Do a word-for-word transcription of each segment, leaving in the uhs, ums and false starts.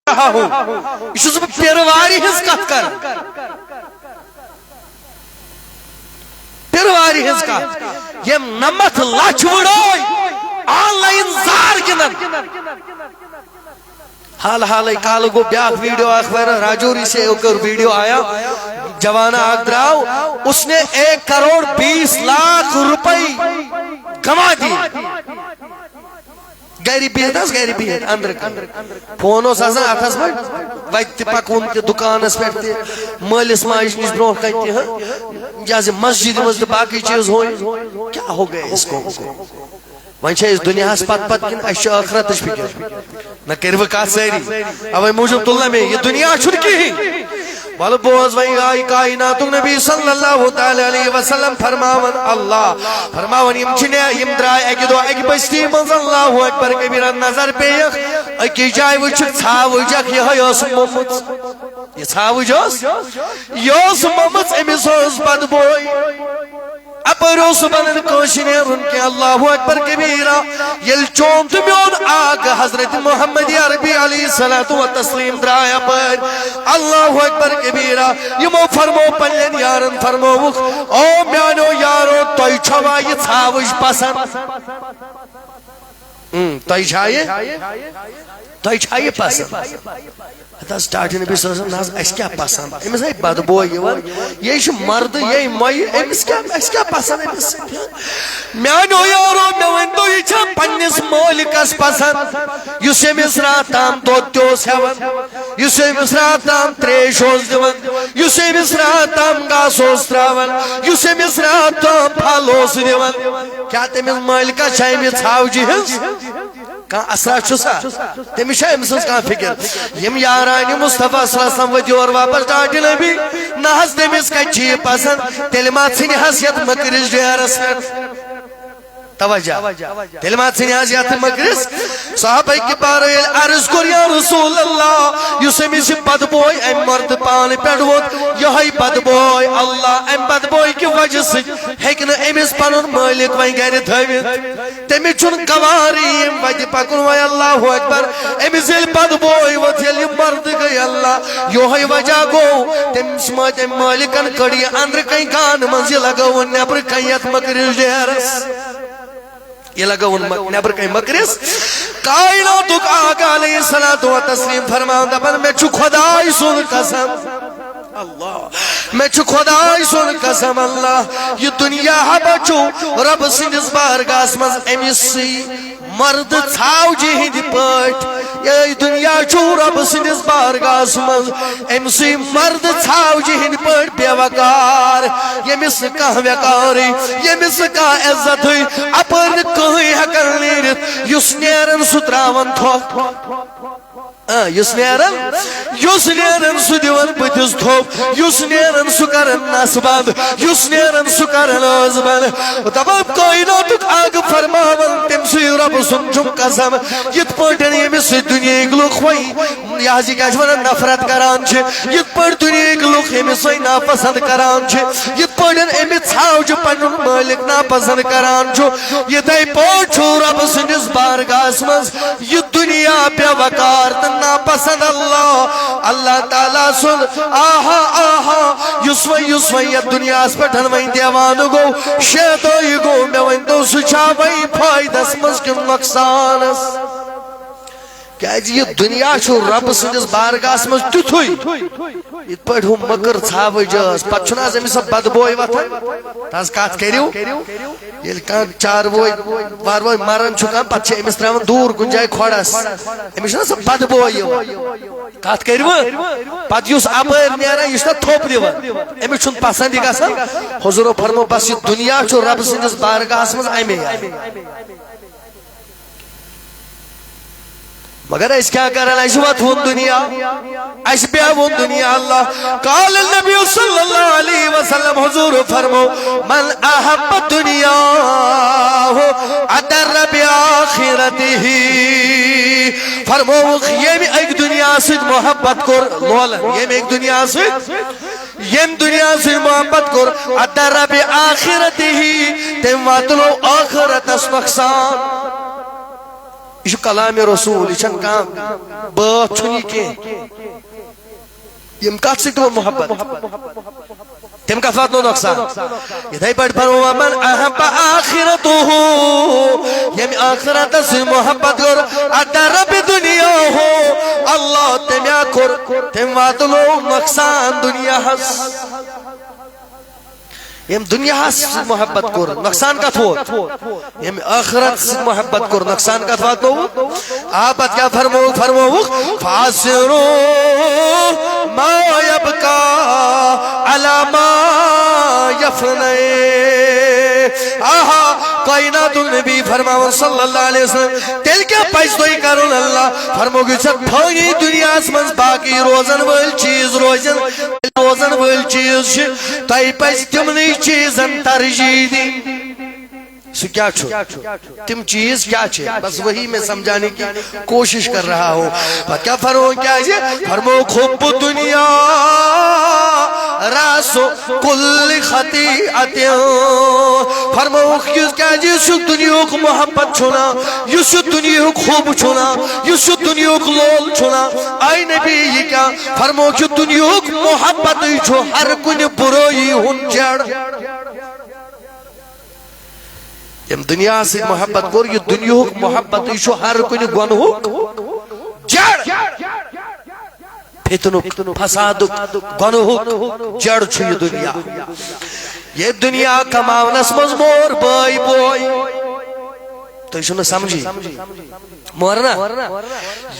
رہا ہوں۔ یہ چھُس بہٕ پیرٕ وارِ ہٕنٛز کتھ کران۔ پیرٕ وارِ ہٕنٛز کتھ۔ یِم نَمَتھ لچھ وٕڑٲے آن لائن زار گِنٛدان۔ حال حالے کالہٕ گوٚو بیٛاکھ ویڈیو اکھ وائرل، راجوری سے اوکر ویڈیو آیا، جوانا اکھ درٛاو، اس نے ایک کروڑ بیس لاکھ روپے گنوا دیے۔ گرِ بِہِتھ حظ، گرِ بِہِتھ، أنٛدرٕ کَنہِ۔ فون اوس آسان اَتھس منٛز، وَتہِ تہِ پَکُن تہِ، دُکانَس پٮ۪ٹھ تہِ، مٲلِس ماجہِ نِش برٛونٛہہ کَنہِ تہِ، ہاں۔ یہِ حظ یہِ مسجدِ منٛز تہِ باقٕے چیٖز ہوے۔ کیا ہو گیا اس قوم کو؟ وۄنۍ چھا أسۍ دُنیاہَس پَتہٕ پَتہٕ کِنہٕ اَسہِ چھِ ٲخرتٕچ فِکر؟ نہ کٔرِو کَتھ سٲری۔ اَوَے موٗجوٗب تُل نہ مےٚ، یہِ دُنیا چھُنہٕ کِہیٖنۍ۔ وَلہٕ بوز وۄنۍ، آے کائناتُک نبی صلی اللہ تعالیٰ علیہ وسلم فرماوان، اللہ فرماوان، یِم چھِ نے، یِم درٛاے اَکہِ دۄہ اَکہِ بستی منٛز، اللہ اکبر کبیرہ، نظر پیٚیَکھ، أکِس جایہِ وٕچھِکھ ژھاوٕج اکھ، یِہوٚے ٲس مٔمٕژ۔ یہِ ژھاوٕج ٲس، یہِ ٲس مٔمٕژ، أمِس ٲس بدبوے۔ اپٲرۍ اوس نہٕ بنان کٲنٛسہِ نیرُن کینٛہہ۔ اللہ اکبر کبیرہ۔ ییٚلہِ چون تہٕ میون آقا حضرت محمد عربی علیہ الصلوۃ والتسلیم درٛاے اپٲرۍ، اللہ اکبر کبیرہ، یِمو فرمو پننٮ۪ن یارن، فرمووُکھ، او میانیو یارو، تۄہہِ چھوا یہِ ژھاوٕج پسند؟ اۭں، تۄہہِ چھا یہِ؟ تۄہہِ چھا یہِ پسند؟ ہتہٕ حظ، ٹاٹھۍ نبی صلی اللہ علیہ وسلم، نہ حظ، اَسہِ کیٛاہ پسند؟ أمِس ہے بدبو یِوان، یہِ چھُ مردٕ، یہِ مۄیہِ، أمِس کیٛاہ، اَسہِ کیٛاہ پسند أمِس سۭتۍ؟ میانیو یارو، مےٚ ؤنۍ تو، یہِ چھا پننِس مٲلِکس پسند، یُس أمِس راتھ تام دۄد تہِ اوس ہٮ۪وان، یُس أمِس راتھ تام تریش اوس دِوان، یُس أمِس راتھ تام گاسہٕ اوس تراوان، یُس أمِس راتھ تام پھل اوس دِوان؟ کیٛاہ تٔمِس مٲلِکس چھا أمِس ژھاوجہِ ہٕنٛز کانٛہہ اثرا چھُ سا؟ تٔمِس چھا أمۍ سٕنٛز کانٛہہ فِکر؟ یِم یارانہِ مصطفیٰ صلی اللہ علیہ وسلم ؤتھۍ یور واپس ٹاٹھۍ نبی، نہ حظ، تٔمِس کَتہِ چھِ یہِ پسند؟ تیٚلہِ ما ژھٕنہِ حظ یَتھ مٔکرِس ڈیرس پٮ۪ٹھ؟ توجہ۔ تیٚلہِ ما ژھٕنہِ حظ یَتھ مٔکرِس؟ صحابہ کِبارو ییٚلہِ عرض کوٚر، یا رسول اللہ، یُس أمِس یہِ بدبوے اَمہِ مردٕ پانہٕ پٮ۪ٹھ ووت، یِہوٚے بدبوے، اللہ، اَمہِ بدبوے کہِ وجہ سۭتۍ ہیٚکہِ نہٕ أمِس پنُن مٲلِک وۄنۍ گرِ تھٲوِتھ۔ تٔمِس چھُنہٕ گوارٕے ییٚمہِ وتہِ پکُن۔ وۄنۍ اللہ اکبر، أمِس ییٚلہِ بدبوے وٲژ، ییٚلہِ یہِ مردٕ گٔے، اللہ، یِہوٚے وجہ گوٚو، تٔمِس ما، تٔمۍ مٲلِکن کٔڑ یہِ أنٛدرٕ کنہِ گانہٕ منٛز، یہِ لگٲوٕن نٮ۪برٕ کنہِ یتھ مٔکرِس ڈیرس۔ یہِ لگٲوٕن مۄ-، نٮ۪برٕ کنہِ مٔکرِس۔ کائناتُک آقا علیہ الصلوۃ والتسلیم فرماوان، دپان، مےٚ چھُ خۄداے سُنٛد قسم۔ اللہ۔ مےٚ چھُ خۄداے سُنٛد قسم، اللہ، یہِ دُنیا ہبا چھُ رۄبہٕ سٕنٛدِس بارگاہس منٛز أمِس سٕے مردٕ ژھاوجہِ ہٕنٛدِ پٲٹھۍ۔ یہِ دُنیا چھُ رۄبہٕ سٕنٛدِس بارگاہس منٛز أمۍ سٕے مردٕ ژھاوجہِ ہٕنٛدِ پٲٹھۍ بے وقار، ییٚمِس نہٕ کانٛہہ وقارٕے، ییٚمِس نہٕ کانٛہہ عزتٕے، اپٲرۍ نہٕ کٕہٕنۍ ہٮ۪کان نیٖرِتھ، یُس نیران سُہ تراوان تھۄکھ۔ آ، یُس نیران، یُس نیران سُہ دِوان بٕتھِس تھوٚپ، یُس نیران سُہ کران نس بند، یُس نیران سُہ کران ٲس بند۔ دپان کائناتُک آقا فرماوان، تٔمۍ سٕے رۄبہٕ سُنٛد چھُم قسم، یِتھ پٲٹھۍ ییٚمِس سۭتۍ دُنیہٕکۍ لُکھ وۄنۍ، یہِ حظ یہِ کیٛاہ چھِ ونان، نفرت کران چھِ، یِتھ پٲٹھۍ دُنیہٕکۍ لُکھ ییٚمِس وۄنۍ ناپسند کران چھِ، یِتھ پٲٹھۍ أمِس ژھاوجہِ پنُن مٲلِک ناپسند کران چھُ، یِتھے پٲٹھۍ چھُ رۄبہٕ سٕنٛدِس بارگاہس منٛز یہِ دُنیا بے وقار تہٕ ناپسند۔ اللہ، اللہ تعالیٰ سُنٛد آہا آہا، یُس وۄنۍ، یُس وۄنۍ یتھ دُنیاہس پٮ۪ٹھ وۄنۍ دیوانہٕ گوٚو، شیدٲیی گوٚو، مےٚ ؤنۍ تو، سُہ چھا وۄنۍ فٲیدس منٛز کِنہٕ نۄقصانس؟ کیازِ یہِ دُنیا چھُ رۄبہٕ سٕنٛدِس بارگاہس منٛز تیُتھُے، یِتھ پٲٹھۍ ہُم مٔکٕر ژھاوٕج ٲس، پتہٕ چھُنہٕ حظ أمِس سۄ بدبوے وۄتھان؟ تہٕ حظ کتھ کٔرِو، ییٚلہِ کانٛہہ چاروٲے واروٲے مران چھُ کانٛہہ، پتہٕ چھِ أمِس ترٛاوان دوٗر کُنہِ جایہِ کھۄڈس، أمِس چھُنہ سۄ بدبوے یِوان؟ کتھ کٔرِوٕ؟ پتہٕ یُس اپٲرۍ نیران، یہِ چھُنہ تھوٚپ دِوان، أمِس چھُنہٕ پسند یہِ گژھان۔ حضوٗرو فرمو، بس یہِ دُنیا چھُ رۄبہٕ سٕنٛدِس بارگاہس منٛز امے آیہِ۔ مگر أسۍ کیٛاہ کران؟ اَسہِ وۄتھوُن دُنیا، اَسہِ بیٚہوُن دُنیا۔ اللہ، قال النبی صلی اللہ علیہ وسلم، حضوٗر فرمو، من احب دنیا ادر بآخرتہ۔ فرمووُکھ، ییٚمہِ اَکہِ دُنیا سۭتۍ محبت کوٚر، لولن، ییٚمہِ اَکہِ دُنیا سۭتۍ، ییٚمہِ دُنیا سۭتۍ محبت کوٚر، ادر بآخرتہ، تٔمۍ واتنو ٲخرتس نۄقصان۔ یہِ چھُ کلام رسول، یہِ چھَنہٕ کانٛہہ بٲتھ، چھُنہٕ یہِ کینٛہہ۔ یِم کتھ سۭتۍ تھوٚو محبت؟ تِم کتھ واتنو نۄقصان؟ یِتھے پٲٹھۍ فرموو، "ومن احب آخرته"، ییٚمہِ آخرتس سۭتۍ محبت کوٚر، "ادر بدنیاہو"، اللہ تٔمۍ ہا کوٚر، تٔمۍ واتنو نۄقصان دُنیاہس۔ ییٚمۍ دُنیاہس سۭتۍ محبت کوٚر، نۄقصان کتھ ووت؟ ییٚمۍ ٲخرت سۭتۍ محبت کوٚر، نۄقصان کتھ واتنووُکھ؟ آ، پتہٕ کیٛاہ فرمووُکھ؟ فرمووُکھ، "فاصروا ما يبقى على ما يفنى"۔ آہا، کائنات النبی فرماوان صلی اللہ علیہ وسلم، تیٚلہِ کیٛاہ پزِ تۄہہِ کرُن؟ اللہ فرمووُکھ، یُس ژےٚ فٲنی دُنیاہس منٛز باقٕے روزن وٲلۍ چیٖز روزن، روزن وٲلۍ چیٖز چھِ، تۄہہِ پزِ تِمنٕے چیٖزن ترجیح دِنۍ۔ سُہ کیٛاہ چھُ؟ تِم چیٖز کیٛاہ چھِ؟ بس وہی میں سمجھانے کی کوشش کر رہا ہوں۔ پتہٕ کیٛاہ فرموو؟ کیٛازِ فرموو، "حب دنیا رأس کل خطیئة"۔ فرمووُکھ، یُس، کیٛازِ یُس یہِ دُنیاہُک محبت چھُنا، یُس یہِ دُنیاہُک حب چھُنا، یُس یہِ دُنیاہُک لول چھُنا، اے نبی، یہِ کیٛاہ؟ فرمووُکھ، یہِ دُنیاہُک محبتٕے چھُ ہر کُنہِ بُرٲیی ہُنٛد جڑ۔ ییٚمۍ دُنیاہس سۭتۍ محبت کوٚر، یہِ دُنیاہُک محبتٕے چھُ ہر کُنہِ گۄنہُک جڑ۔ فتنُک، فسادُک، گۄنہُک جڑ چھُ یہِ دُنیا۔ یہِ دُنیا کماونس منٛز مور بٲے بوے۔ تُہۍ چھِو نہٕ سمجھی۔ مور نا؟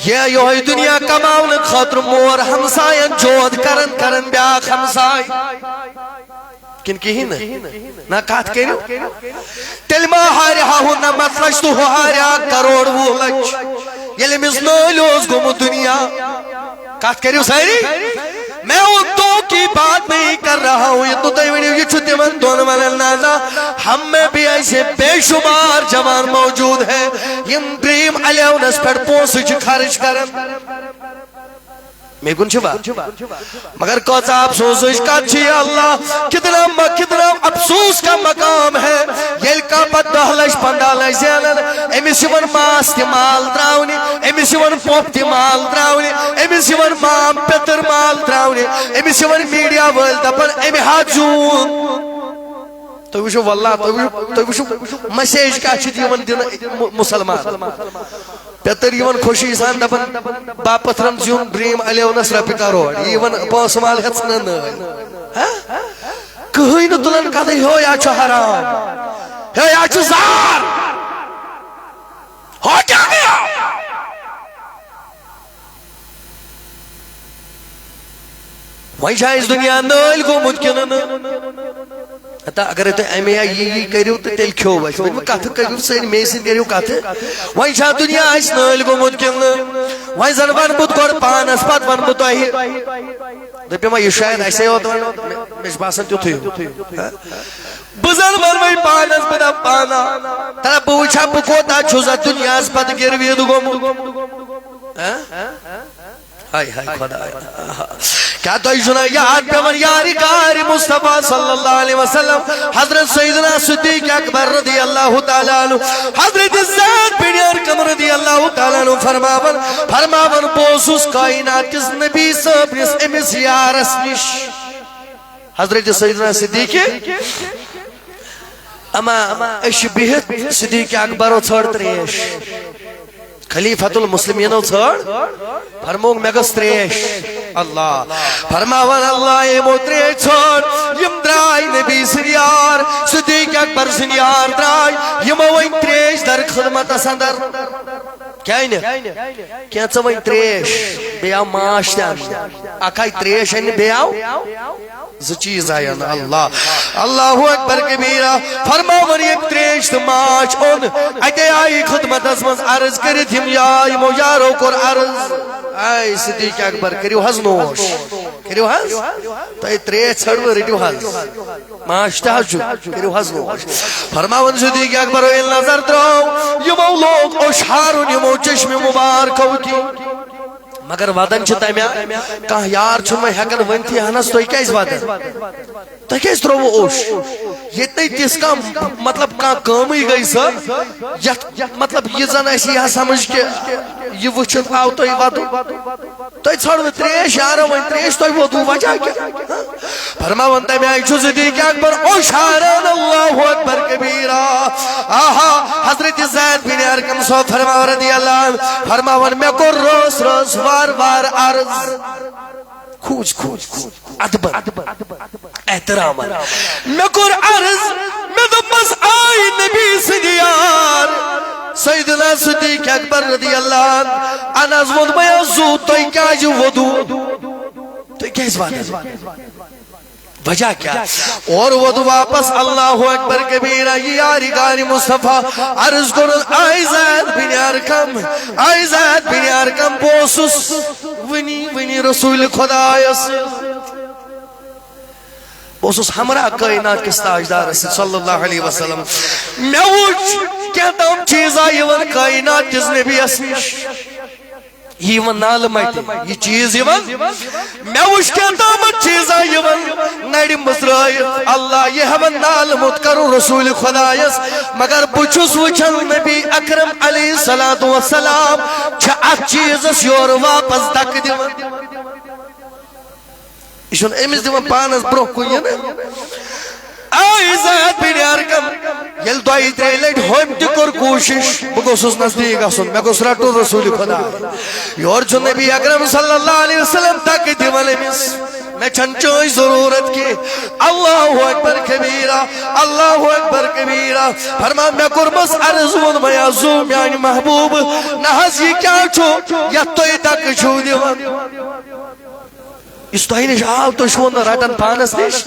یہِ یِہوٚے دُنیا کماونہٕ خٲطرٕ مور ہمساین جود کران کران بیٛاکھ ہمساے۔ کِنہٕ کِہیٖنۍ نہٕ؟ نہ، کتھ کٔرِو۔ تیٚلہِ ما ہارِ ہا ہُہ نمتھ لچھ تہٕ ہُہ ہارِ ہا کرور وُہ لچھ۔ ییٚلہِ أمِس نٲلۍ اوس گوٚمُت دُنیا۔ کتھ کٔرِو سٲری۔ میں ان دو کی بات نہیں کر رہا ہوں، یہِ نہٕ تُہۍ ؤنِو، یہِ چھُ تِمن دۄن ونان، نہ، نہ، ہم میں بھی ایسے بے شمار جوان موجود ہیں، یِم ڈریم الیونس پٮ۪ٹھ پونٛسہٕ چھِ خرٕچ کران۔ مےٚ کُن چھِ وَ-، مگر کۭژاہ افسوسٕچ کتھ چھِ، یا اللہ، کتنا م-، کتنا افسوس کا مقام ہے۔ ییٚلہِ کانٛہہ پتہٕ دَہ لچھ، پنٛداہ لچھ زینان، أمِس یِوان ماس تہِ مال تراونہِ، أمِس یِوان پۄپھ تہِ مال تراونہِ، أمِس یِوان مام پیٚتٕر مال تراونہِ، أمِس یِوان میٖڈیا وٲلۍ دپان، "أمۍ ہا زیوٗن۔" تُہۍ وٕچھِو، واللہ، تُہۍ وٕچھِو، تُہۍ وٕچھِو، مسیج کیٛاہ چھِ یِوان دِنہٕ مُ-، مُسلمان۔ پیٚتٕر یِوان خوشی سان دپان، "باپتھرن زیوٗن ڈریم الیونس رۄپیہِ کرور"، یہِ یِوان پونٛسہٕ مال ہٮ۪تھ ژھٕنان نٲلۍ۔ ہہ؟ کٕہٕنۍ نہٕ تُلان کتھٕے، ہیو یا چھُ حرام، ہیو یا چھُ زار۔ ہو کیا گیا؟ وۄنۍ چھا اَسہِ دُنیا نٲلۍ گوٚمُت کِنہٕ نہٕ؟ ہتا، اگرے تُہۍ اَمے آیہِ یی یی کٔرِو تہٕ تیٚلہِ کھیوٚو اَسہِ۔ وۄنۍ مہٕ کَتھٕ کٔرِو سٲنۍ، مے سۭتۍ کٔرِو کَتھٕ۔ وۄنۍ چھا دُنیا اَسہِ نٲلۍ گوٚمُت کِنہٕ نہٕ؟ وۄنۍ زَن وَنہٕ بہٕ گۄڈٕ پانَس، پَتہٕ وَنہٕ بہٕ تۄہہِ۔ دٔپِو وۄنۍ، یہِ شاید اَسے یوت وَنو۔ مےٚ، مےٚ چھُ باسان تیُتھُے ہیوٗ۔ ہہ؟ بہٕ زَن وَنہٕ وۄنۍ پانَس، بہٕ دَپہٕ پانہ، تَلہ بہٕ وٕچھِ ہا بہٕ کوٗتاہ چھُس اَتھ دُنیاہَس پَتہٕ گِرویٖد گوٚمُت۔ ہہ؟ ہاے ہاے خۄدایا۔ کیٛاہ تۄہہِ چھُنہ یاد پٮ۪وان یارِ کارِ مصطفیٰ صلی اللہ علیہ وسلم، حضرت سیدنا صدیق اکبر رضی اللہ تعالیٰ عنہ، حضرت زید بن ارقم رضی اللہ تعالیٰ عنہ فرماوان، فرماوان، "بہٕ اوسُس کائنات کِس نبی صٲبنِس أمِس یارس نِش۔" حضرت سیدنا صدیق، اما أسۍ چھِ بِہِتھ، صدیق اکبرو ژھٲر تریش۔ خلیفۃ المسلمینو ژھٲر، فرمووُکھ، "مےٚ گٔژھ تریش۔" اللہ فرماوان، اللہ یِمو تریش ژھٲر، یِم درٛاے نبی سٕنٛدۍ یار، صدیق اکبر سٕنٛدۍ یار درٛاے، یِمو وۄنۍ تریش در خدمتس اندر۔ کیٛازِ نہٕ؟ کینٛژھا وۄنۍ تریش، بیٚیہِ آو ماچھ تہِ اننہٕ۔ اکھ آیہِ تریش اننہٕ، بیٚیہِ آو زٕ چیٖز آیہِ اننہٕ۔ اللہ، اللہ اکبر کبیرہ۔ فرماوان، ییٚمۍ تریش تہٕ ماچھ اوٚن، اتے آیہِ خدمتس منٛز عرض کٔرِتھ، یِم یا-، یِمو یارو کوٚر عرض، اے صدیق اکبر، کٔرِو حظ نوش، کٔرِو حظ، تۄہہِ تریش ژھٲروٕ، رٔٹِو حظ۔ ماچھ تہِ حظ چھُ، کٔرِو حظ نوش۔ فرماوان صدیق اکبر ییٚلہِ نظر ترٲو، یِمو لوگ اوٚش ہارُن یِمو چشمہِ مُبارکو کِنۍ۔ مگر ودان چھِ تمہِ آیہِ، کانٛہہ یار چھُنہٕ وۄنۍ ہٮ۪کان ؤنتھٕے، اہن حظ، تُہۍ کیٛازِ ودان؟ تۄہہِ کیٛازِ ترٛووٕ اوٚش؟ ییٚتہِ نَے تِژھ کانٛہہ، مطلب، کانٛہہ کٲمٕے گٔے سۄ، یَتھ، مطلب، یہِ زَن اَسہِ یہِ ہا سمجھ کہِ یہِ وٕچھِتھ آو تۄہہِ وَدُن۔ تۄہہِ ژھانٛڈوٕ ترٛیش، یارو، وۄنۍ ترٛیش، تۄہہِ ووتوٕ وجہ کیٛاہ؟ ہہ؟ فرماوان تَمہِ آیہِ چھُ صدیق اکبر اوٚش ہاران، اللہ اکبر کبیرا۔ آہا، حضرت زید بن ارقم صٲب فرماوان رضی اللہ عنہ، فرماوان، مےٚ کوٚر رٲس رٲس وار وار عرض۔ کھوٗژ، کھوٗژ، کھوٗژ، ادبن، احترامن۔ مےٚ کوٚر عرض، مےٚ دوٚپمس، آے نبی سٕنٛدۍ یار، سیدنا صدیق اکبر رضی اللہ عنہ، انس ووٚن مےٚ، زُو، تۄہہِ کیٛازِ ووٚدوٕ؟ تُہۍ کیٛازِ ودان؟ وجہ کیٛاہ؟ اور ووٚد واپس، اللہ اکبر کبیرہ، یہِ یارِ غار مصطفیٰ۔ عرض کوٚرُن، آے زید بن ارقم، آے زید بن ارقم، بہٕ اوسُس وٕنی وٕنی رسول خدایس سۭتۍ۔ بہٕ اوسُس ہمراہ کائنات کِس تاجدارس سۭتۍ صلی اللہ علیہ وسلم۔ مےٚ وُچھ کینٛہہ تام چیٖزا یِوان کائنات کِس نبیَس نِش۔ یہِ یِوان نالہٕ مَتہِ، یہِ چیٖز یِوان۔ مےٚ وُچھ کینٛہہ تامَتھ چیٖزا یِوان نَرِ مٕژرٲیِتھ۔ اللہ، یہِ ہٮ۪وان نالہٕ موٚت کَرُن رسول خدایَس۔ مگر بہٕ چھُس وٕچھان نبی اکرم علیہ الصلوۃ والسلام چھِ اَتھ چیٖزَس یورٕ واپس دَکہٕ دِوان۔ یہِ چھُنہٕ أمِس دِوان پانَس برٛونٛہہ کُن یِنہٕ۔ آے زید بن ارقم، ییٚلہِ دۄیہِ ترٛیٚیہِ لٹہِ ہُمۍ تہِ کوٚر کوٗشِش، بہٕ گوٚژھُس نزدیٖک گژھُن، مےٚ گوٚژھ رٹُن رسول خدا۔ یورٕ چھُ نبی اکرم صلی اللہ علیہ وسلم دَکہٕ دِوان أمِس، مےٚ چھَنہٕ چٲنۍ ضروٗرت کینٛہہ۔ اللہ اکبر کبیرہ، اللہ اکبر کبیرہ۔ فرمان، مےٚ کوٚرمَس عرض، ووٚن مےٚ، یا زُو میانہِ محبوب، نہ حظ، یہِ کیٛاہ چھُ یَتھ تُہۍ دَکہٕ چھِو دِوان؟ یُس تۄہہِ نِش آو، تُہۍ چھِو نہٕ رٹان پانس نِش،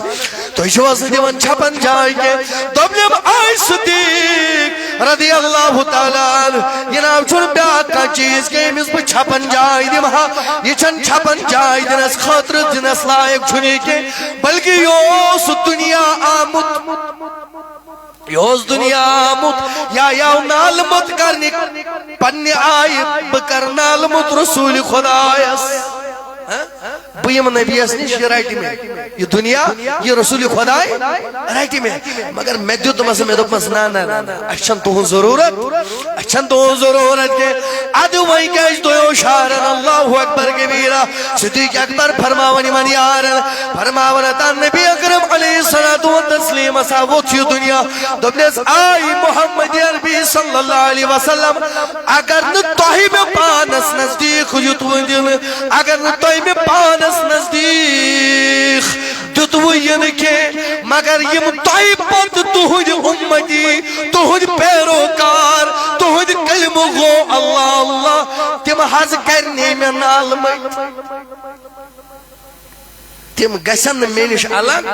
تُہۍ چھِو حظ نہٕ دِوان چھپن جاے کینٛہہ۔ دوٚپنم، آے صدیق رضی اللہ تعالیٰ عنہ، یہِ ناو چھُنہٕ بیٛاکھ کانٛہہ چیٖز کینٛہہ، ییٚمِس بہٕ چھپن جاے دِمہٕ ہا۔ یہِ چھَنہٕ چھپن جاے دِنس خٲطرٕ دِنس لایق چھُنہٕ یہِ کینٛہہ، بلکہِ یہِ اوس دُنیا آمُت۔ یہِ اوس دُنیا آمُت، یا یہِ آو نالہٕ موٚت کرنہِ، پننہِ آیہِ بہٕ کرٕ نالہٕ موٚت رسول خدایس۔ ہہ؟ بہٕ یِمہٕ نبیس نِش، یہِ رٹہِ مےٚ۔ یہِ دُنیا، یہِ رسول خداے رٹہِ مےٚ۔ مگر مےٚ دیُتمس، مےٚ دوٚپمس، نہ، نہ، نہ، نہ، اسہِ چھنہٕ تُہنٛز ضروٗرت، اسہِ چھنہٕ تُہنٛز ضروٗرت کینٛہہ۔ ادٕ وۄنۍ کیازِ تُہۍ اوٚش ہاران؟ اللہ اکبر کبیرہ۔ صدیق اکبر فرماوان یِمن یارن، فرماوان، اتان نبی اکرم علیہ الصلوۃ والتسلیم ہسا ووٚتھ یہِ دُنیا۔ دوٚپنس، آے محمد عربی صلی اللہ علیہ وسلم، اگر نہٕ تۄہہِ مےٚ پانس نزدیٖک یُتوٕ دِنہٕ، اگر نہٕ تۄہہِ مےٚ پانس نزدیٖک دیُتوٕ یِنہٕ کینٛہہ، مگر یِم تۄہہِ پتہٕ تُہنٛدۍ اُمتی، تُہنٛدۍ پیروکار، تُہنٛدۍ کلمہٕ گو اللہ اللہ، تِم حظ کرنی مےٚ نالہٕ مٔتۍ۔ تِم گژھن نہٕ مےٚ نِش الگ۔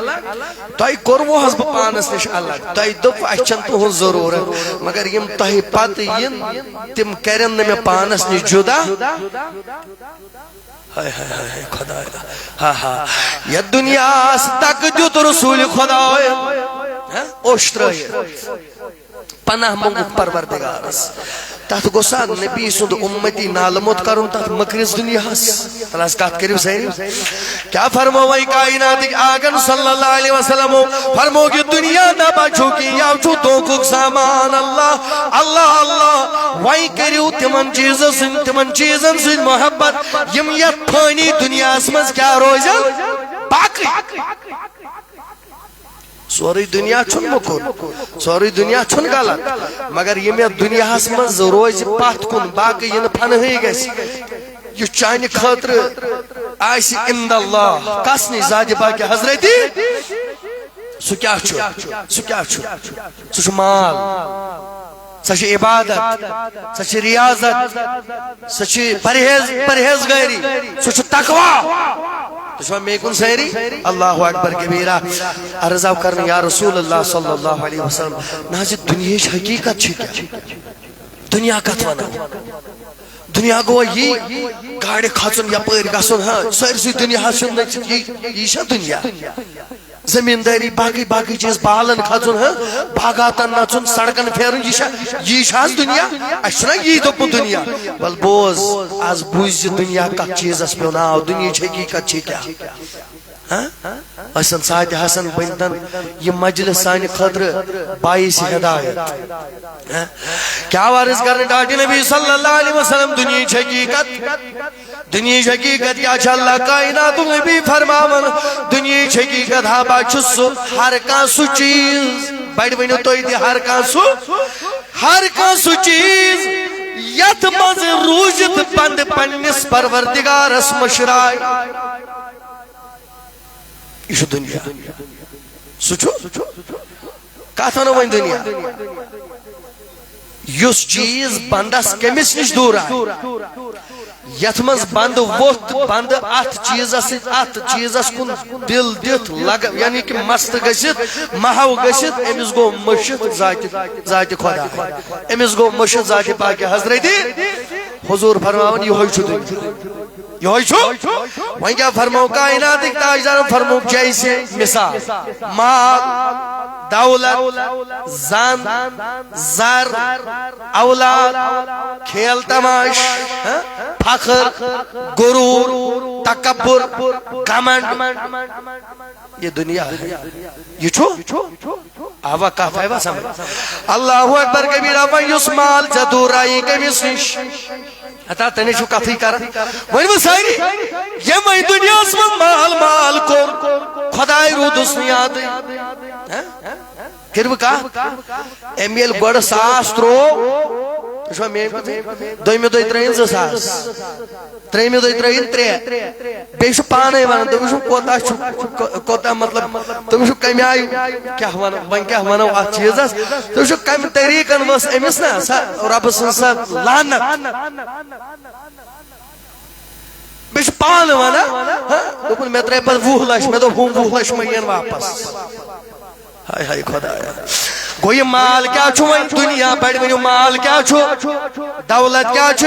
تۄہہِ کوٚروٕ حظ بہٕ پانس نِش الگ، تۄہہِ دوٚپ اسہِ چھنہٕ تُہنٛز ضروٗرت، مگر یِم تۄہہِ پتہٕ یِن، تِم کرن نہٕ مےٚ پانس نِش جدا۔ ہاے ہاے ہاے ہاے خدایا۔ ہا ہا۔ یتھ دُنیاہس دکہٕ دیُت رسول خداے۔ ہا؟ اوٚش ترٲیِتھ۔ پناہ منٛگُکھ پروردگارس۔ تتھ گوٚژھ نبی سُنٛد اُمتی نالہٕ موٚت کرُن تتھ مٔکرِس دُنیاہس۔ تلہٕ حظ کتھ کٔرِو سٲری۔ کیٛاہ فرموو وۄنۍ کائناتٕکۍ آقن صلی اللہ علیہ وسلمو؟ فرموو، یہِ دُنیا نہ بچو کینٛہہ، یہِ چھُ دھوکُک سامان۔ اللہ، اللہ، اللہ۔ وۄنۍ کٔرِو تِمن چیٖزن سۭتۍ، تِمن چیٖزن سۭتۍ محبت، یِم یتھ فٲنی دُنیاہس منٛز کیٛاہ روزن؟ باقٕے۔ سورُے دُنیا چھُنہٕ موٚکُر، سورُے دُنیا چھُنہٕ غلط، مگر ییٚمہِ یَتھ دُنیاہَس منٛز روزِ پَتھ کُن، باقٕے یِنہٕ فنہٕے گژھِ، یُس چانہِ خٲطرٕ آسہِ عند اللہ، کَس نِش؟ ذاتِ پاکِ حضرتی۔ سُہ کیٛاہ چھُ؟ سُہ کیٛاہ چھُ؟ سُہ چھُ مال۔ سۄ چھِ عبادت، سۄ چھِ ریاضت، سۄ چھِ پرہیز، پرہیزگٲری، سُہ چھُ تقویٰ۔ تُہۍ چھِوا مے کُن سٲری؟ اللہ اکبر کبیرہ۔ عرض آو کرنہٕ، یا رسول اللہ صلی اللہ علیہ وسلم، نہ حظ، یہِ دُنیہٕچ حقیٖقت چھِ کیٛاہ؟ دُنیا کتھ ونو؟ دُنیا گوٚو یی، گاڑِ کھژُن، یپٲرۍ گژھُن، ہاں، سٲرسٕے دُنیاہس چھُنہٕ نٔژِتھ، یی، یی چھا دُنیا؟ زمیٖندٲری، باقٕے باقٕے چیٖز، بالن کھژُن، ہہ، باغاتن نژُن، سڑکن پھیرُن، یہِ چھا، یی چھا آز دُنیا؟ اَسہِ چھُنہ یی دوٚپمُت دُنیا؟ ول بوز، آز بوٗز زِ دُنیا کتھ چیٖزس پیوٚو ناو، دُنیہٕچ حقیٖقت چھِ کیٛاہ؟ ہہ؟ ٲسِن ساعتِ حسن بٔنۍتن یہِ مجلس سانہِ خٲطرٕ باعث ہدایت۔ ہہ؟ کیٛاہ عرض کرنہٕ ٹاٹہِ نبی صلی اللہ علیہ وسلم دُنیہٕچ حقیٖقت؟ دُنیہٕچ حقیٖقت کیٛاہ چھِ؟ اللہ کائناتُک نبی فرماوان، دُنیہٕچ حقیٖقت ہا با چھُ سُہ ہر کانٛہہ سُہ چیٖز، بڑِ ؤنِو تُہۍ تہِ، ہر کانٛہہ سُہ، ہر کانٛہہ سُہ چیٖز یتھ منٛز روٗزِتھ بنٛدٕ پننِس پروردگارس مٔشراے۔ یہِ چھُ دُنیا۔ سُہ چھُ، کتھ ونو وۄنۍ دُنیا؟ یُس چیٖز بندس کٔمِس نِش دوٗر آسہِ، یتھ منٛز بندٕ ووٚتھ، بندٕ اتھ چیٖزس سۭتۍ، اتھ چیٖزس کُن دِل دِتھ لگ، یعنی کہِ مست گٔژھِتھ، محو گٔژھِتھ، أمِس گوٚو مٔشِتھ ذاتِ، ذاتِ خدا۔ أمِس گوٚو مٔشِتھ ذاتِ پاکِ حضرتِ۔ حضوٗر فرماوان، یِہوٚے چھُ دُنیا۔ یِہوٚے چھُ۔ وۄنۍ کیٛاہ فرمو کائناتٕکۍ تاجدارن؟ فرمو جیسے مثال، مال، دولت، زن، زر، اولاد، کھیل تماش، ہہ؟ فخر، غرور، تکبر، گھمنڈ۔ یہ دنیا ہے۔ یہ چھو؟ آوا کتھ آیوا سمجھ؟ اللہ اکبر کبیرہ۔ وۄنۍ یُس مال ژےٚ دوٗر آیی کٔمِس نِش؟ ہتا تنے چھو کتھٕے کران۔ وۄنۍ وۄنۍ سٲری یِمے دُنیاہس منٛز مال مال کوٚر، خداے روٗدُس نہٕ یادٕے۔ ہہ؟ کٔرِو کتھ؟ أمۍ ییٚلہِ گۄڈٕ ساس ترٛوو، تُہۍ چھِوا میٲنۍ کتھ؟ دوٚیمہِ دۄہہِ ترٛٲیِن زٕ ساس، ترٛیٚیِمہِ دۄہہِ ترٛٲیِن ترٛےٚ۔ بیٚیہِ چھُ پانے ونان، دوٚپُن چھُ کوتاہ چھُ، کو-، کوتاہ مطلب، دوٚپُن چھُ کمہِ آیہِ، کیٛاہ ونو، وۄنۍ کیٛاہ ونو اتھ چیٖزس؟ دوٚپُن چھُ کمہِ طریٖقن ؤژھ أمِس نا سۄ رۄبہٕ سٕنٛز سۄ لعنت۔ بیٚیہِ چھُ پانہٕ ونان، ہہ؟ دوٚپُن مےٚ ترٛٲے پتہٕ وُہ لچھ، مےٚ دوٚپ ہُم وُہ لچھ مہ یِن واپس۔ ہاے ہاے خدایا۔ گوٚو یہِ مال کیٛاہ چھُ وۄنۍ؟ دُنیا پٮ۪ٹھ ؤنِو، مال کیٛاہ چھُ؟ دولت کیٛاہ چھِ؟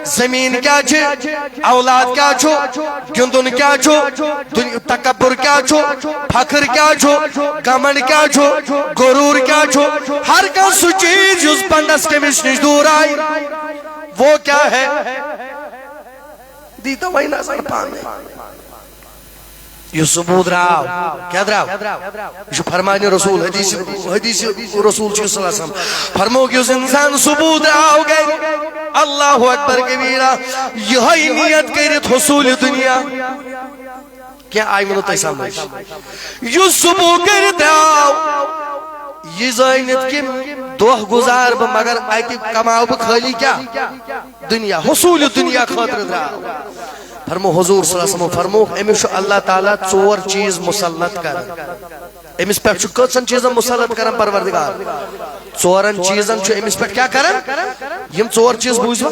زمیٖن کیٛاہ چھِ؟ اولاد کیٛاہ چھُ؟ گِنٛدُن کیٛاہ چھُ؟ دُن-، تکبر کیٛاہ چھُ؟ فخر کیٛاہ چھُ؟ گھمنڈ کیٛاہ چھُ؟ غرور کیٛاہ چھُ؟ ہر کانٛہہ سُہ چیٖز یُس بندس کٔمِس نِش دوٗر آیہِ، وہ کیا ہے؟ دی تو وۄنۍ نظر پانے۔ یُس صبح درٛاو، کیٛاہ درٛاو؟ یہِ چھُ فرمانِ رسول، حدیث، حدیث رسول چھُ صلی اللہ علیہ وسلم۔ فرمووُکھ، یُس انسان صبح درٛاو گرِ، اللہ اکبر کبیرہ، یِہوٚے نیت کٔرِتھ حصوٗلِ دُنیا۔ کینٛہہ آیہِ ووٚنُو تۄہہِ سمجھ؟ یُس صبح گرِ درٛاو، یہِ زٲنِتھ کہِ دۄہ گُزار بہٕ، مگر اتہِ کماو بہٕ خٲلی کیٛاہ؟ دُنیا، حصوٗلِ دُنیا خٲطرٕ درٛاو۔ فرمو حضور صلی اللہ علیہ وسلم فرمووُکھ، أمِس چھُ اللہ تعالیٰ ژور چیٖز مسلط کران۔ أمِس پٮ۪ٹھ چھُ کٔژن چیٖزن مسلط کران پروردگار؟ ژورن چیٖزن چھُ أمِس پٮ۪ٹھ کیٛاہ کران؟ یِم ژور چیٖز بوٗزوا؟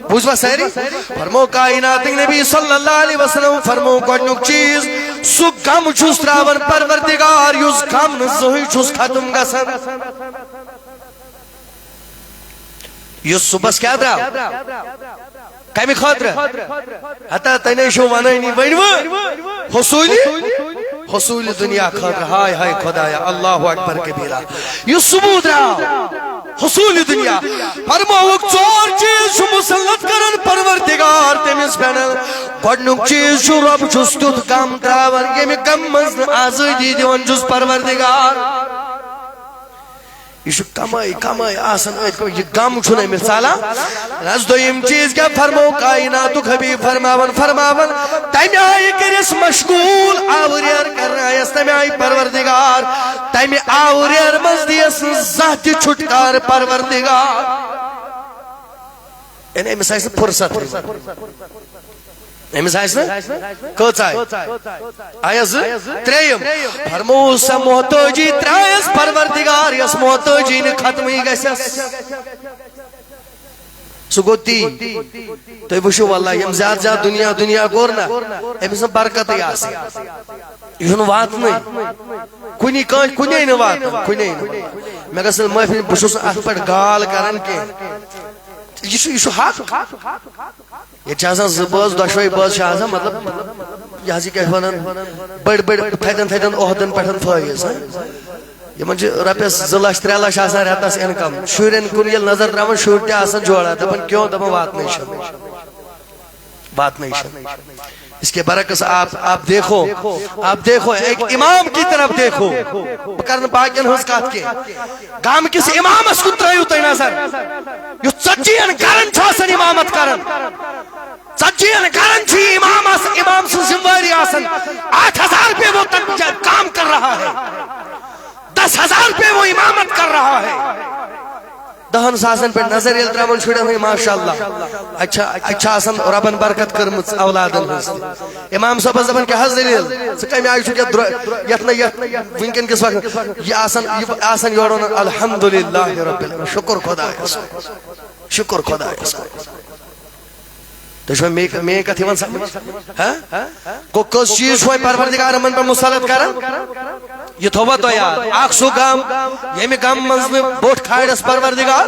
بوٗزوا سٲری؟ فرمو کائناتٕکۍ نبی صلی اللہ علیہ وسلم فرمو گۄڈٕنیُک چیٖز، سُہ غم چھُس ترٛاوان پروردگار، یُس غم نہٕ زٕہٕنۍ چھُس ختم گژھان۔ یُس صبحس کیٛاہ درٛاو؟ کمہِ خٲطرٕ؟ ہتا تنے چھُو ونٲنی ؤنِوٕ۔ حصوٗلِ، حصوٗلِ دُنیا خٲطرٕ۔ ہاے ہاے خدایا، اللہ اکبر کبیرہ۔ یُس صبح درٛاو، حصوٗلِ دُنیا۔ فرمووُکھ، ژور چیٖز چھُ مسلط کران پروردگار تٔمِس پٮ۪ٹھ۔ گۄڈٕنیُک چیٖز چھُ، رۄب چھُس تیُتھ غم ترٛاوان، ییٚمہِ غمہٕ منٛز نہٕ آزٲدی دِوان چھُس پروردگار۔ یہِ چھُ کمٲے کمٲے آسان أتھۍ کُن، یہِ غم چھُنہٕ أمِس ژلان۔ نہ حظ، دوٚیِم چیٖز کیٛاہ فرمو کائناتُک حبیب؟ فرماوان، فرماوان، تَمہِ آیہِ کٔرِس مشغوٗل، آوریر کرنایس تَمہِ آیہِ پروردگار، تَمہِ آوریر منٛز دِیس نہٕ زانٛہہ تہِ چھُٹکار پروردگار۔ یعنی أمِس آسہِ نہٕ فرصت۔ أمِس آسہِ نہٕ؟ کٔژ آیہِ؟ آیا زٕ؟ ترٛیٚیِم۔ فرموو سۄ محتٲجی ترٛایَس پروردگار، یۄس محتٲجی نہٕ ختمٕے گژھٮ۪س۔ سُہ گوٚو تی۔ تُہۍ وٕچھِو واللہ، یِم زیادٕ زیادٕ دُنیا دُنیا کوٚر نہ، أمِس نہٕ برکتٕے آسان۔ یہِ چھُنہٕ واتنٕے۔ کُنی کٲنٛسہِ، کُنے نہٕ واتان، کُنے نہٕ واتان۔ مےٚ گژھِ نہٕ معٲفی، بہٕ چھُس نہٕ اَتھ پٮ۪ٹھ گال کران کینٛہہ۔ یہِ چھُ، یہِ چھُ حق۔ ییٚتہِ چھِ آسان زٕ بٲژ، دۄشوَے بٲژ چھِ آسان، مطلب، یہِ حظ یہِ کیٛاہ چھِ وَنان، بٔڑۍ بٔڑۍ تھدٮ۪ن تھدٮ۪ن عہدن پٮ۪ٹھ فٲیض، ہاں؟ یِمن چھِ رۄپیَس زٕ لچھ، ترٛےٚ لچھ آسان رٮ۪تس income۔ شُرٮ۪ن کُن ییٚلہِ نظر ترٛاوان، شُرۍ تہِ آسان جوڑا، دَپان کیوں؟ دَپان واتنٕے چھَنہٕ، واتنٕے چھَنہٕ۔ اس کے برعکس آپ، آپ دیکھو، آپ دیکھو، ایک امام کی طرف دیکھو۔ بہٕ کرٕ نہٕ باقین ہٕنٛز کتھ کینٛہہ۔ گامہٕ کِس امامس کُن ترٲیِو تُہۍ نظر، یُس ژتجی ہن گرن چھُ آسان امامت کران۔ ژتجی ہن گرن چھُ یہِ امام آس-، امام سٕنٛز ذمہٕ وٲری آسان۔ آٹھ ہزار پہ وہ تن-، کام کر رہا ہے، دس ہزار پہ وہ امامت کر رہا ہے۔ دہن ساسن پہ نظر ییٚلہِ ترٛاوان شُرٮ۪ن ہٕنٛدۍ، ماشاء اللہ، اَتہِ چھا، اَتہِ چھا آسان رۄبن برکت کٔرمٕژ اولادن ہٕنٛز تہِ۔ امام صٲبس دپان، کیٛاہ حظ دٔلیٖل؟ ژٕ کمہِ آیہِ چھُکھ یتھ درو-، یتھ نہ یتھ وٕنکیٚن کِس وقتس یہِ آسان، یہِ آسان یورٕ ونان، الحمدللہ رب العالمین، شُکر خۄدایس کُن، شُکر خۄدایس کُن۔ تُہۍ چھِوا مے-، میٲنۍ کتھ یِوان سمجھ؟ ہاں؟ گوٚو، کٔژ چیٖز چھُ وۄنۍ پروردگار یِمن پٮ۪ٹھ مُسلط کران؟ یہِ تھووا تۄہہِ یاد؟ اکھ سُہ غم، ییٚمہِ غمہٕ منٛز نہٕ بوٚٹھ کھالٮ۪س پروردگار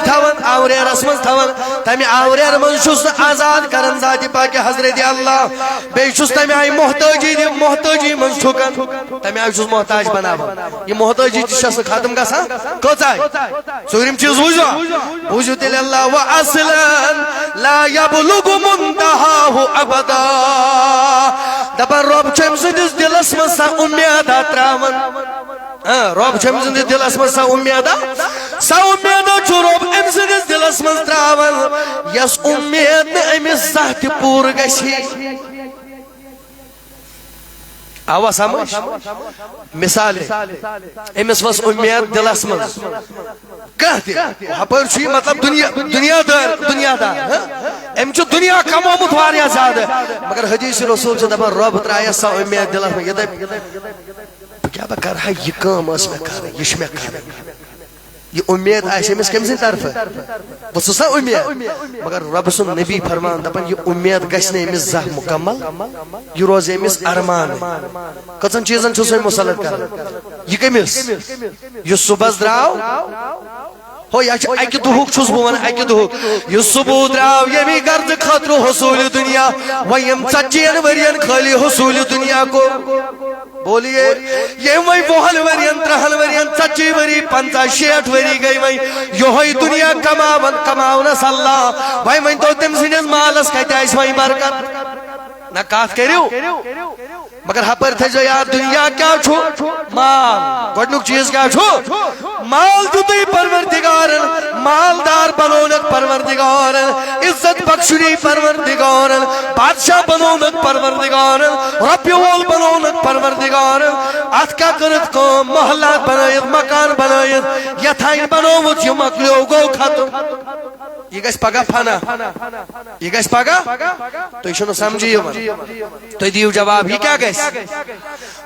تھاوان، آورٮ۪رس منٛز تھاوان، تمہِ آورٮ۪ر منٛز چھُس نہٕ آزاد کران ذاتِ پاکہِ حضرت اللہ، بیٚیہِ چھُس تمہِ آیہِ محتٲجی، محتٲجی منٛز چھُکان، تمہِ آیہِ چھُس محتاج بناوان۔ یہِ محتٲجی تہِ چھَس نہٕ ختم گژھان۔ کٔژ آیہِ؟ ژوٗرِم چیٖز بوٗزِو، بوٗزِو تیٚلہِ اللہ، "وَأَصْلًا لَا يَبْلُغُ مُنْتَهَاهُ أَبَدًا۔" دَپان، رۄب چھُ أمۍ سٕنٛدِس دِلَس منٛز سۄ اُمیدا ترٛاوان۔ اۭں، رۄب چھُ أمۍ سٕنٛدِس دِلَس منٛز سۄ اُمیدا، سۄ اُمیدا چھُ رۄب أمۍ سٕنٛدِس دِلَس منٛز ترٛاوان، یۄس اُمید نہٕ أمِس زانٛہہ تہِ پوٗرٕ گژھِ۔ آوا سمجھ؟ مثالے، أمِس ؤژھ اُمید دِلس منٛز۔ کانٛہہ تہِ، ہپٲرۍ چھُ یہِ مطلب دُنیا، دُنیا دار، دُنیا دار، ہہ؟ أمۍ چھُ دُنیا کمومُت واریاہ زیادٕ، مگر حدیث رسول چھُ دپان، رۄب ترٛایس سۄ اُمید دِلس منٛز، یہِ دپہِ، بہٕ کیٛاہ، بہٕ کرٕ ہا، یہِ کٲم ٲس مےٚ کرٕنۍ، یہِ چھِ مےٚ کرٕنۍ۔ یہِ اُمید آسہِ أمِس کٔمۍ سٕنٛدِ طرفہٕ؟ بہٕ چھُس نا اُمید۔ مگر رۄبہٕ سُنٛد نبی فرمان دَپان، یہِ اُمید گژھِ نہٕ أمِس زانٛہہ مُکمل، یہِ روزِ أمِس ارمان۔ کٔژَن چیٖزَن چھُس وۄنۍ مُسلط کران؟ یہِ کٔمِس؟ یُس صُبحَس درٛاو، ہو، یہِ چھُ اَکہِ دُہُک، چھُس بہٕ وَنان، اَکہِ دُہُک۔ یُس صُبحُ درٛاو ییٚمی غرضہٕ خٲطرٕ حصوٗلہِ دُنیا، وۄنۍ یِم ژَتجِہَن ؤرِین خٲلی حصوٗلہِ دُنیا کوٚر۔ بولیے، ییٚمۍ وۄنۍ وُہن ؤرین، ترٛہن ؤرین، ژتجی ؤری، پنژاہ، شیٹھ ؤری گٔے وۄنۍ یِہوٚے دُنیا کماوان، کماونس اللہ۔ وۄنۍ ؤنۍ تو، تٔمۍ سٕنٛدِس مالس کتہِ آسہِ وۄنۍ برکت؟ نہ، کتھ کٔرِو۔ مگر ہپٲرۍ تھٲیزیو یاد، دُنیا کیٛاہ چھُ؟ مال۔ گۄڈٕنیُک چیٖز کیٛاہ چھُ؟ مال دیُتُے پروردگارن، مالدار بنوونکھ پروردگارن، عزت بخشُنی پروردگارن، بادشاہ بنوونکھ پروردگارن، رۄپیہِ وول بنوونکھ پروردگارن۔ اتھ کیٛاہ کٔرٕتھ کٲم؟ محلات بنٲیِتھ، مکان بنٲیِتھ، یتھ آیہِ بنووُتھ، یہِ مۄکلیو، گوٚو ختم۔ یہِ گژھِ پگاہ فنا، یہِ گژھِ پگاہ، تُہۍ چھِو نہٕ سمجھی یِوان۔ تُہۍ دِیِو جواب، یہِ کیٛاہ گژھِ؟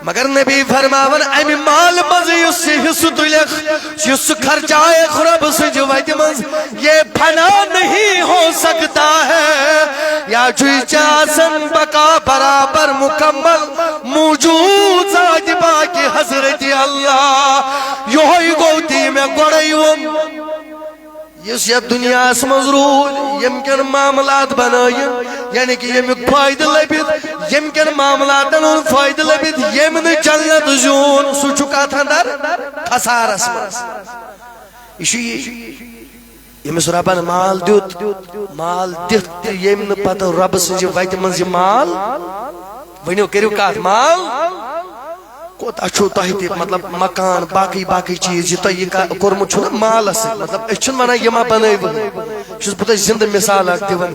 مگر نبی فرماوان، امہِ مال منٛز یُس یہِ حصہٕ تُلکھ، یُس سُہ خرچایکھ رۄب سٕنٛزِ وتہِ منٛز، یہ فنا نہیں ہو سکتا ہے۔ یا چھُے ژےٚ آسان بقا برابر مکمل موجود ذاتِ پاکِ حضرت اللہ۔ یہوے گوٚو تی مےٚ گۄڈے ووٚن۔ یُس یتھ دُنیاہس منٛز روٗد، ییٚمہِ کٮ۪ن معاملات بنٲیِن، یعنی کہِ ییٚمیُک فٲیدٕ لٔبِتھ، ییٚمہِ کٮ۪ن معاملاتن ہُنٛد فٲیدٕ لٔبِتھ، ییٚمۍ نہٕ جنت زیوٗن، سُہ چھُ کتھ اندر؟ خسارس منٛز۔ یہِ چھُ یی، ییٚمِس رۄبن مال دیُت، مال دِتھ تہِ ییٚمۍ نہٕ پتہٕ رۄبہٕ سٕنٛزِ وتہِ منٛز یہِ مال، ؤنِو، کٔرِو کتھ، مال کوٗتاہ چھُو تۄہہِ تہِ، مطلب، مکان، باقٕے باقٕے چیٖز، یہِ تۄہہِ یہِ کا-، کوٚرمُت چھُو نا مالس سۭتۍ، مطلب، أسۍ چھِنہٕ ونان یہِ ما بنٲوِو۔ چھُس بہٕ تۄہہِ زِندٕ مثال اکھ دِوان۔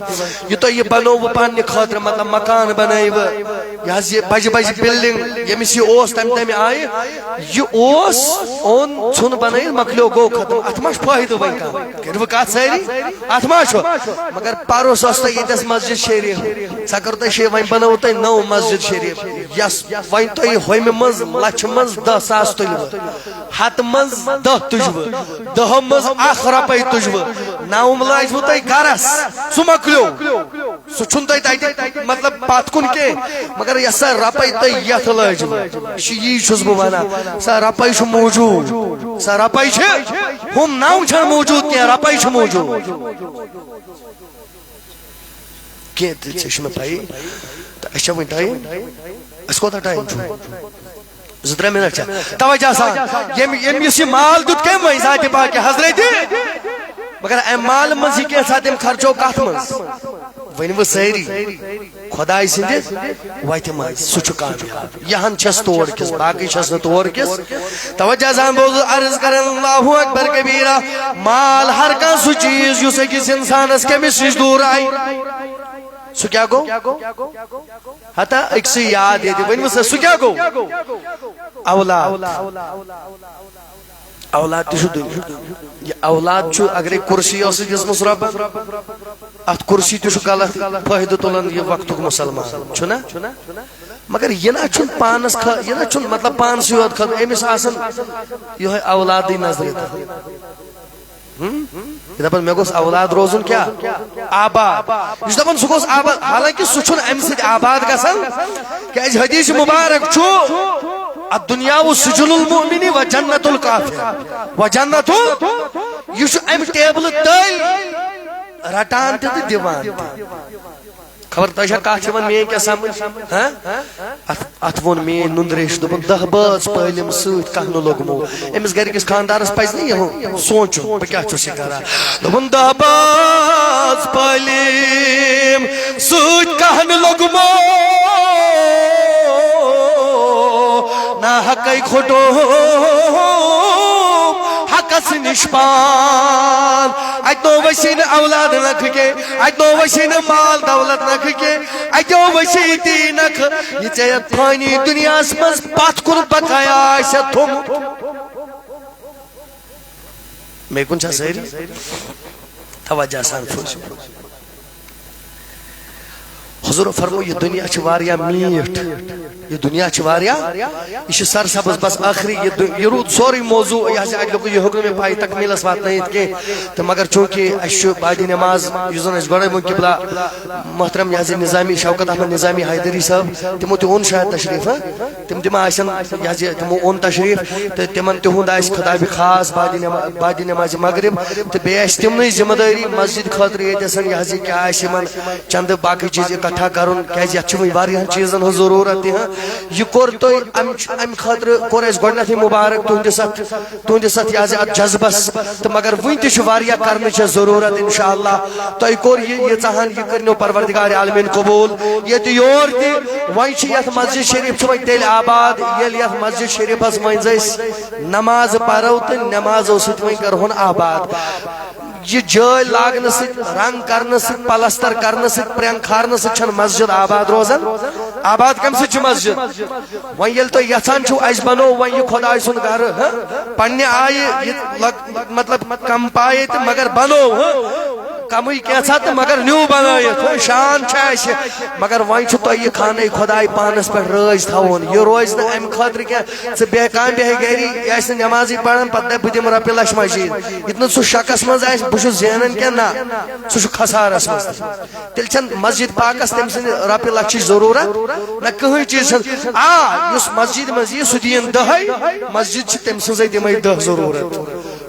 یہِ تۄہہِ یہِ بنووُ پننہِ خٲطرٕ، مطلب، مکان بنٲوِو، یہِ حظ یہِ بجہِ بجہِ building، ییٚمِس یہِ اوس تمہِ تمہِ آیہِ، یہِ اوس، اوٚن، ژھُن بنٲوِتھ، مۄکلیو، گوٚو ختم۔ اتھ ما چھُ فٲیدٕ وۄنۍ کانٛہہ؟ کٔرِو کتھ سٲری، اتھ ما چھُ؟ مگر پروس ٲس تۄہہِ ییٚتٮ۪س مسجد شریف، سۄ کٔر تۄہہِ شے-، وۄنۍ بنٲوٕو تۄہہِ نٔو مسجد شریف، یۄس وۄنۍ تۄہہِ ہُمہِ منٛز لچھِ منٛز دَہ ساس تُلوٕ، ہتہٕ منٛز دَہ تُجوٕ، دَہو منٛز اکھ رۄپے تُجوٕ، نَوَم لٲجوٕ تۄہہِ گرس، سُہ مۄکلیو۔ سُہ چھُنہٕ تۄہہِ تتہِ، مطلب، پتھ کُن کینٛہہ، مگر یۄس سۄ رۄپے تۄہہِ یتھ لٲجوٕ، یہِ چھُ، یی چھُس بہٕ ونان، سۄ رۄپے چھُ موٗجوٗد، سۄ رۄپے چھِ، ہُم نَو چھَنہٕ موٗجوٗد کینٛہہ، رۄپے چھِ موٗجوٗد۔ کینٛہہ تہِ ژےٚ چھُ مےٚ پَیی۔ تہٕ اَسہِ چھا وۄنۍ ٹایم؟ اَسہِ کوتاہ ٹایم چھُ؟ زٕ ترٛےٚ منٹ چھا؟ توجہ سان، ییٚمۍ، ییٚمۍ یُس یہِ مال دیُت کٔمۍ وۄنۍ؟ ذاتِ پاکہِ حضرتِ۔ مگر اَمہِ مالہٕ منٛز یہِ کینٛژھا تٔمۍ خرچو کَتھ منٛز؟ ؤنِو سٲری، خۄداے سٕنٛدِ وَتہِ منٛز، سُہ چھُ کامیاب۔ یہِ ہن چھَس تور کِس، باقٕے چھَس نہٕ تور کِس۔ توجہ سان بوزو، عرض کرن اللہ اکبر کبیرہ۔ مال ہر کانٛہہ سُہ چیٖز یُس أکِس اِنسانَس کٔمِس نِش دوٗر آیہِ۔ سُہ کیٛاہ گوٚو؟ ہتا أکسٕے یاد ییٚتہِ، ؤنِو سا، سُہ کیٛاہ گوٚو؟ اولاد۔ اولاد تہِ چھُ دُنیا۔ یہِ اولاد چھُ، اگرے کُرسی ٲسٕس دِژمٕژ رۄبن، اتھ کُرسی تہِ چھُ غلط فٲیدٕ تُلان یہِ وقتُک مُسلمان، چھُنہ؟ مگر یہِ نہ چھُنہٕ پانس خٲ-، یہِ نہ چھُنہٕ مطلب پانسٕے یوت خٲطرٕ، أمِس آسان یِہوٚے اولادٕے نظرِ تل۔ ہم؟ یہِ دَپان، مےٚ گوٚژھ اولاد روزُن کیٛاہ؟ آباد۔ یہِ چھُ دَپان، سُہ گوٚژھ آباد، حالانکہِ سُہ چھُنہٕ اَمہِ سۭتۍ آباد گژھان، کیٛازِ حدیث مبارک چھُ، "الدنیا سجن المؤمن و جنت الکافر و جنت ال-"، یہِ چھُ اَمہِ ٹیبلہٕ تٔلۍ رٹان تہِ تہٕ دِوان تہِ۔ خبر تۄہہِ چھا کتھ یِوان میٲنۍ کیٛاہ سمجھ؟ ہاں؟ اتھ، اتھ ووٚن میٲنۍ نُندریش، دوٚپُن، "دَہ بٲژ پٲلِم سۭتۍ کانٛہہ نہٕ لوٚگمو۔" أمِس گرِکِس خاندارس پزِ نہٕ یِہُنٛد سونٛچُن، بہٕ کیٛاہ چھُس یہِ کران؟ دوٚپُن، "دَہ بٲژ پٲلِم سۭتۍ کانٛہہ نہٕ لوٚگمو، نہ حقے کھوٚٹو حقس نِش پان۔" اتہِ نو وسی نہٕ اولاد نکھٕ کینٛہہ، اتہِ نو وسی نہٕ مال دولت نکھٕ کینٛہہ، اتہِ نو وسی تی نکھٕ، یہِ ژےٚ یتھ فانی دُنیاہس منٛز پتھ کُن بقایا آسہِ تھوٚمُت۔ مےٚ کُن چھا سٲری؟ توجہ سان بوٗزِو۔ حضور فرمو، یہِ دُنیا چھِ واریاہ میٖٹھ، یہِ دُنیا چھِ واریاہ، یہِ چھِ سرسبز، بس ٲخری، یہِ دُ-، یہِ روٗد سورُے موضوع، یہِ حظ یہِ اَکہِ دۄہ، یہِ ہیوٚک نہٕ مےٚ پَے تکمیٖلَس واتنٲیِتھ کینٛہہ۔ تہٕ مگر چوٗنٛکہِ اَسہِ چھُ بعدِ نٮ۪ماز، یُس زَن اَسہِ گۄڈَے ووٚن قبلہ محترم یہِ حظ یہِ نظامی، شوکت احمد نظامی حیدری صٲب، تِمو تہِ اوٚن شاید تشریٖف، ہاں؟ تِم تہِ ما آسن، یہِ حظ یہِ، تِمو اوٚن تشریٖف، تہٕ تِمن تِہُنٛد آسہِ خطابِ خاص بعدِ نٮ۪ما-، بعدِ نٮ۪مازِ مغرب، تہٕ بیٚیہِ آسہِ تِمنٕے ذمہٕ دٲری مسجد خٲطرٕ ییٚتہِ آسن، یہِ حظ یہِ کیٛاہ آسہِ یِمن چندٕ باقٕے چیٖز اکٹھا کرُن، کیٛازِ یتھ چھِ وۄنۍ واریاہن چیٖزن ہٕنٛز ضروٗرت تہِ، ہاں۔ یہِ کوٚر تۄہہِ امہِ، امہِ خٲطرٕ کوٚر اَسہِ گۄڈٕنیتھٕے مبارک تُہنٛدِس اتھ، تُہنٛدِس اتھ، یہِ حظ یہِ اتھ جذبس، تہٕ مگر وُنہِ تہِ چھِ واریاہ کرنٕچ اَسہِ ضروٗرت انشاءاللہ۔ تۄہہِ کوٚر یہِ، ییٖژاہ ہن یہِ کٔرنو پروردگار عالمین قبول۔ ییٚتہِ یور تہِ وۄنۍ چھِ یتھ مسجد شریف چھِ وۄنۍ تیٚلہِ آباد، ییٚلہِ یتھ مسجد شریفس منٛز أسۍ نماز پرو تہٕ نمازو سۭتۍ وۄنۍ کرہون آباد۔ یہِ جٲلۍ لاگنہٕ سۭتۍ، رنگ کرنہٕ سۭتۍ، پلستر کرنہٕ سۭتۍ، پرٛٮ۪نٛگ کھارنہٕ سۭتۍ چھنہٕ مسجد آباد روزان۔ آباد کمہِ سۭتۍ چھِ مسجد؟ وۄنۍ ییٚلہِ تُہۍ یژھان چھِو اسہِ بنو وۄنۍ یہِ خۄداے سُنٛد گرٕ، ہہ؟ پننہِ آیہِ یہِ لگ-، مطلب کم پایے تہٕ مگر بنو، ہہ؟ کمٕے کینٛژھا تہٕ مگر نیوٗ بنٲیِتھ، ہہ؟ شان چھُ اسہِ، مگر وۄنۍ چھُ تۄہہِ یہِ خانہ خۄداے پانس پٮ۪ٹھ رٲضۍ تھاوُن۔ یہِ روزِ نہٕ امہِ خٲطرٕ کینٛہہ ژٕ بیٚہہ کانٛہہ بیٚہہِ گری، یہِ آسہِ نہٕ نٮ۪مازٕے پران، پتہٕ دپہِ بہٕ دِمہٕ رۄپیہِ لچھ مسجد۔ یہِ تہِ نہٕ سُہ شکس منٛز آسہِ بہٕ چھُس زینان کینٛہہ، نہ، سُہ چھُ خسارس منٛز۔ تیٚلہِ چھَنہٕ مسجد پاکس تٔمۍ سٕنٛدِ رۄپیہِ لچھٕچ ضروٗرت، نہ کٕہٕنۍ چیٖز چھَنہٕ۔ آ، یُس مسجد منٛز یِیہِ، سُہ دِیِن دَہَے، مسجد چھِ تٔمۍ سٕنٛزے تِمَے دَہ ضروٗرت۔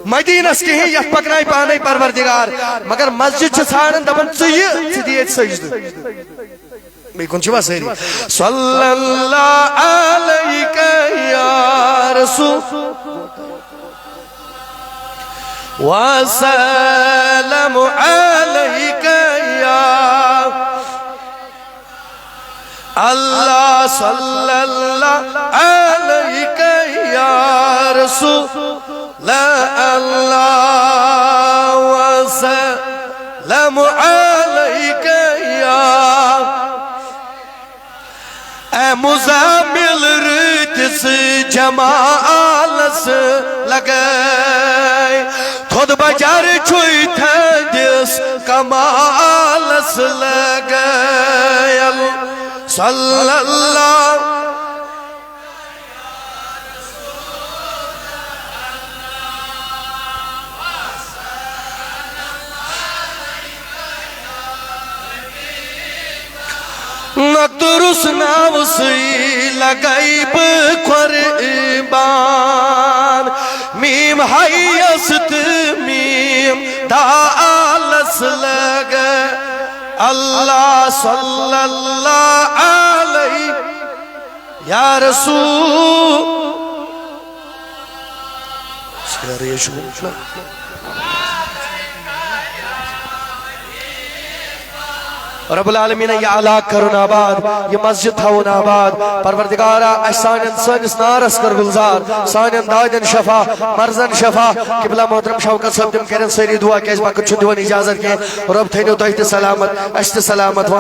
مدیٖنس کِہیٖنۍ، یَتھ پَکنایہِ پانَے پروردگار، مگر مسجد چھِ ژھانڈان، دَپان، "ژٕ یہِ، ژٕ دِ ییٚتہِ سجدٕ۔" بیٚیہِ کُن چھِوا سٲری؟ صلی اللہ علیک یا رسول۔ وسلم علیک یا اللہ، صلی اللہ علیک یا رسول اللہ، وسلم علیک یا اے مزمل رٕتِس جمالس لگے، تھوٚد بجر چھُے تھٔدِس کمالس لگے۔ صلی اللہ نہ ترس ناو سٕے لگے بہٕ قربان، میم حیس تہٕ میم دالس لگے۔ اللہ صلی اللہ یا رسول، سیرے چھُ وُنہِ۔ رب العالمین، یہِ علاقہٕ کرُن آباد، یہِ مسجد تھاوُن آباد۔ پروردگارا، اسہِ سانٮ۪ن، سٲنِس نارس کر گُلزار، سانٮ۪ن دادٮ۪ن شفا، مرضن شفا۔ قبلہ محترم شوکت صٲب تِم کرن سٲری دعا، کیازِ وقت چھُنہٕ دِوان اجازت کینٛہہ۔ رب تھٲینو تۄہہِ تہِ سلامت، اسہِ تہِ سلامت۔